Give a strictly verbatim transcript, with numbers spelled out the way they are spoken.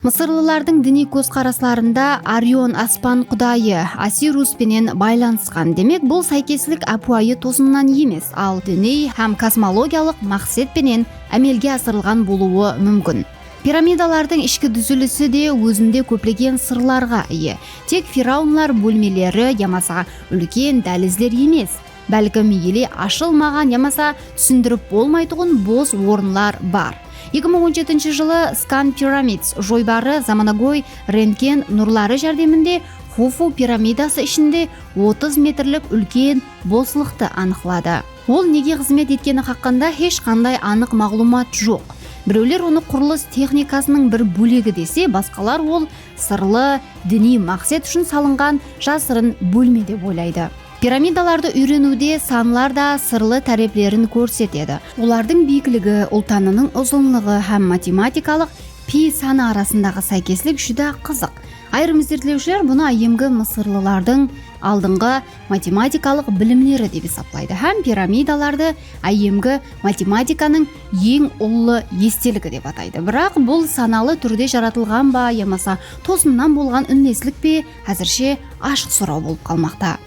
Mısırlılardıń diniy kózqaraslarında Orion aspan qudayı Osirus penen baylanısqan. Demek, bul sáykeslik ápiwayı tosınnan emes, al diniy hám kosmologiyalıq maqset penen ámelge asırılǵan bolıwı múmkin. Piramidalardıń ishki dúzilisi de ózinde kóplegen sırlarǵa iye. Tek firaunlar bólmeleri yamasa úlken dálizler emes, bálkim ele ashılmaǵan yamasa túsindirip bolmaytuǵın bos orınlar bar. Eki mıń on jetinshi jılı Scan Pyramids joybarı zamanagóy rentgen nurları járdeminde Xufu piramidası ishinde otız metrlik úlken boslıqtı anıqladı. Ol nege xızmet etkeni haqqında hesh qanday anıq maǵlıwmat joq. Birewler onı qurılıs texnikasınıń bir bólegi dese, basqalar ol sırlı diniy maqset ushın salınǵan jasırın bólme dep oylaydı. Piramidalardı úyreniwde sanlar da sırlı táreplerin kórsetedi. Olardıń biyikligi, ultanınıń uzınlıǵı hám matematikalıq pi sanı arasındaǵı sáykeslik júdá qızıq. Ayırım izertlewshiler bunı áyyemgi mısırlılardıń aldınǵı matematikalıq bilimleri dep esaplaydı hám piramidalardı áyyemgi matematikanıń eń ullı esteligi dep ataydı. Biraq bul sanalı túrde jaratılǵan ba yamasa tosınnan bolǵan únleslik pe, házirshe ashıq soraw bolıp qalmaqta.